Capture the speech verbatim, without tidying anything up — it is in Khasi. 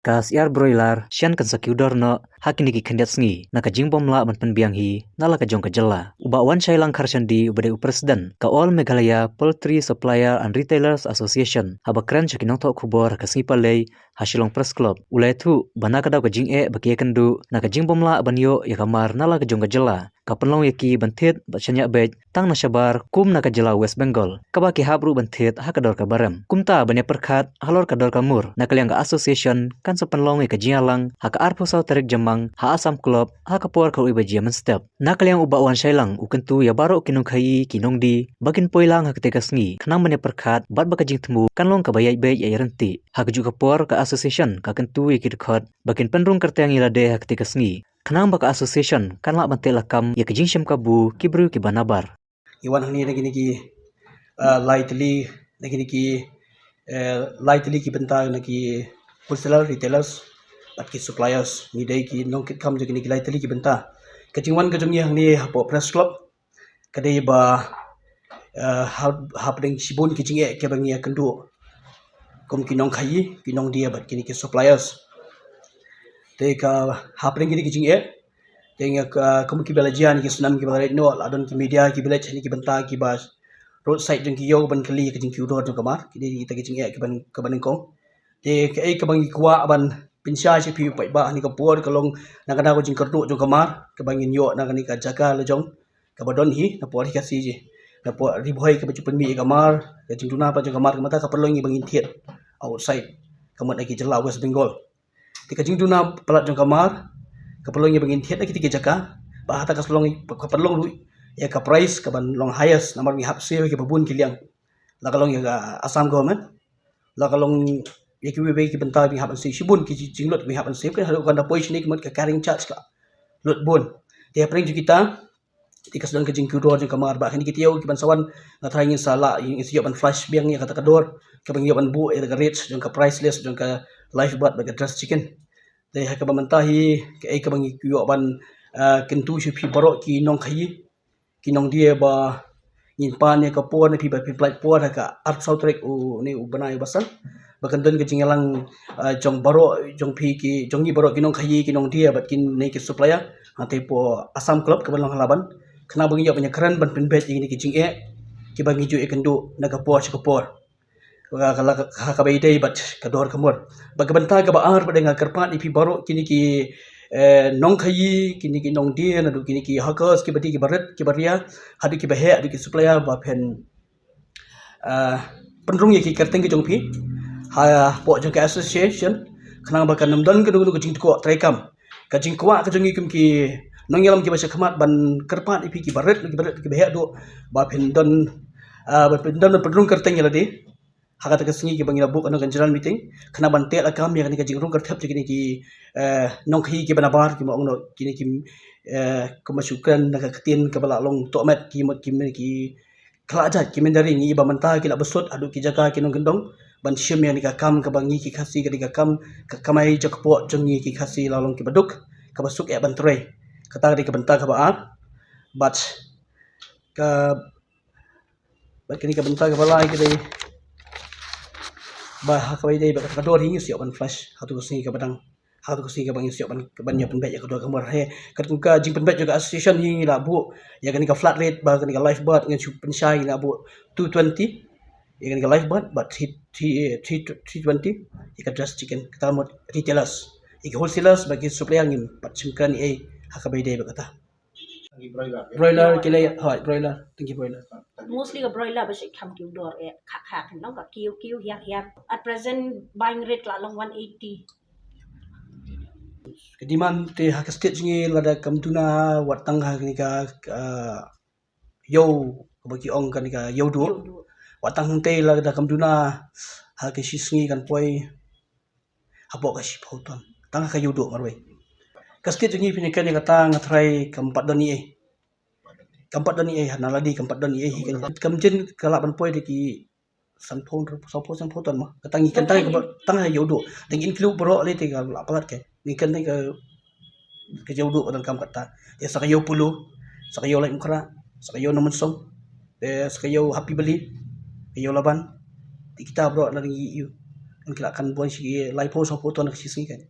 ka syiar broiler shen kan sa kiew dor noh ha kine ki khyndiat sngi na ka jingbym lah ban pynbiang hi na la ka jong ka jylla. U Bah Wanshailang Kharshandi uba dei u president ka All Meghalaya Poultry Supplier and Retailers Association haba kren sha ki nongthoh khubor ha ka sngi Palei ha Shillong Press Club u la ïathuh ba na ka daw ka jingeh ba ki ïakynduh na ka jingbym lah ban ïoh ïa ka mar na la ka jong ka jylla ka pynlong ïa ki ban thied bad shaniah beit tang na shabar kum na ka jylla West Bengal, kaba ki hap ruh ban thied ha ka dor kaba rem. Kumta ban ïa pyrkhat halor ka dor ka mur, na ka liang ka association kan sa pynlong ïa ka jingïalang ha ka arphew saw tarik Jymmang ha Assam Club ha ka por khatar wei baje mynstep. Na ka liang u Bah Wanshailang u kyntu ïa baroh ki nongkhaii ki nongdie ba kin poi lang ha katei ka sngi khnang ban ïa pyrkhat bad ba ka jingthmu kan long kaba ïaid beit ïaid ryntih. Ha kajuh ka por ka association ka kyntu ïa ki dkhot ba kin pynrung kyrteng ïa lade ha katei ka sngi khnang ba ka association kan lah ban teh lakam ïa ka jingshim kabu ki briew kiba nabar. Ngi wan hangne na kine ki, uh, lai tylli, na kine ki, uh, lai tylli ki bynta na ki wholesaler, retailers bad ki suppliers. Ngi dei ki nongkitkam jong kine ki lai tylli ki bynta. Ka jingwan ka jong ngi hangne hapoh Press Club ka dei ba, uh, ha, hapdeng shibun ki jingeh kiba ngi ïakynduh kum ki nongkhaii, ki nongdie bad kine ki suppliers. Te ka hapdeng kine ki jingeh te ngi ka, kum kiba la jia na ki snam kiba la leit noh, la don ki media kiba leit na ki bynta kiba roadside jong ki ïew ban kylli ka jingkiew dor jong ka mar. Kine kita ki jingeh kiba, kiba nyngkong. Te kaei kaba ngi kwah ban pynshai sha phi paidbah ha kane ka por ka long na ka daw ka jingkyrduh jong ka mar kaba ngin ïoh na kane ka jaka la jong kaba don hi na pdeng Ri Khasi ji, na pdeng Ri Bhoi kaba ju pynmih ïa ka mar. Ka jingduna palat jong ka mar ka mut ka pynlong ïa ba ngin thied outside, ka mut na ki jylla West Bengal. Te ka jingduna palat jong ka mar ka pynlong ïa ba ngin thied na kita ki jaka. Bad hata ka pynlong, ka pynlong ruh ïa ka price kaban long highest namar ngi hap siew ïa kiba bun ki liang. La ka long ïa ka Assam government, la ka long ïa kiwei kiwei ki bynta ba ngi hap ban siew, shibun ki jinglut ba ngi hap ban siew, ka haduh kan da poi shane ka mut ka carrying charge ka lut bun. Te hapdeng jong kita te ka sdang ka jingkiew dor jong ka mar. Bad kine ki taïew kiban sa wan nga tharai ngin sa lah, ngin sa ïoh ban flash biang ïa kata ka dor kaba ngi ïoh ban buh ïa ka rate jong ka price list jong ka live bird bad ka dressed chicken. Te ha kaba mynta hi kaei kaba ngi ïoh ban, ah, kyntu sha phi baroh ki nongkhaii ki nongdie ba ngin pan ïa ka por na phi ba phi pynlait por ha ka arphew saw tarik u ne u bnai ba san ba kan don ka jingïalang, ah, jong baroh jong phi ki, jong ngi baroh ki nongkhaii ki nongdie bad kine ki supplier hangtei hapoh Assam Club kaban long ha Laban khnang ba ngin ïoh ban ïakren ban pynbeit ïa kine ki jingeh kiba ngi ju ïakynduh na ka por sha ka por. Ka, ka, ka, ka, kaba ïadei bad ka dor ka mur. Bad ka bynta kaba ar ba dei nga kyrpad ïa phi baroh kine ki, eh, nongkhaii, kine ki nongdie, naduh kine ki hawkers, kiba die, kiba rit, kiba ria, haduh kiba heh, haduh ki supplier, ba phin, eh, pynrung ïa ki kyrteng ki jong phi hapoh jong ka association khnang ba kan ym don kano kano ka jingthoh treikam. Ka jingkwah ka jong ngi kum ki nongïalam kiba sha khmat ban kyrpad ïa phi kiba rit, kiba rit, kiba heh duh ba phin don, ah, ba phin don ban pynrung kyrteng ïa lade ha kata ka sngi kaba ngi la buh kano ka general meeting khnang ban teh lakam ïa kane ka jingrung kyrthep jong kine ki, eh, nongkhaii kiba nabar, kiba ong noh kine ki, eh, kumba shu kren na ka ktien kaba la long tohmet ki mut ki, ki khlajait ki mynder ïa ngi ba mynta ki la bsut haduh ki jaka ki nongkyndong ban shim ïa kane ka kam kaba ngi ki Khasi, kane ka kam ka kamai jakpoh jong ngi ki Khasi la long kiba duk, kaba suk eh ban trei. Kata ka dei ka bynta kaba ar. Bad ka, bad kane ka bynta kaba lai ka dei ba ha kaba ïadei bad ka dor hi ngi shu ïoh ban flash ha tu ka sngi kaba dang. Ha tu ka sngi kaba ngi shu ïoh ban, ban ïoh pynbeit ïa ka dor ka mur. He, kat kum ka jingpynbeit jong ka association hi ngi la buh ïa kane ka flat rate ba kane ka live bird ngi shu pynshai ngi la buh two twenty ïa kane ka live bird, bad three, three, three, three twenty ïa ka dressed chicken. Kata ka mut retailers. Ïa ki wholesalers bad ki supplier ngim pat shim kren ei ha kaba ïadei bad kata. Broiler ki lei, hooid, broiler, tang ki broiler. Mostly ka broiler ba shait kham kiew dor eh, kha kha kan long ka kiew kiew hiar hiar. At present buying rate la long one eighty. Ka demand te ha ka state jong ngi lada kam duna wat tang ha kane ka, ah, ïew kaba ki ong kane ka ïew duh. Ïew duh. Wat tang hangtei lada kam duna ha ka shi sngi kan poi hapoh ka shiphew ton. Tang ha ka ïew duh marwei. Ka state jong ngi phin ïa kane kata nga tharai kam pat don ei ei. Kam pat don ei ei, ha na lade kam pat don ei ei hi kane. Kam jin ka lah ban poi da ki sanphew, sanphew, sanphew ton mo. Kata ngi kane tang ha ïew duh. Te ngi include baroh lei te ka lah palat ke. Ngi kane ka, ka ïew duh ka donkam kata. Te sa ka ïew Polo, sa ka ïew Laitumkhrah, sa ka ïew Nongmynsong, te sa ka ïew Happy Valley, ka ïew Laban. Te kita baroh na ngi ïew. Ki la kan bun shi ki laiphew saphew ton ka shi sngi kan.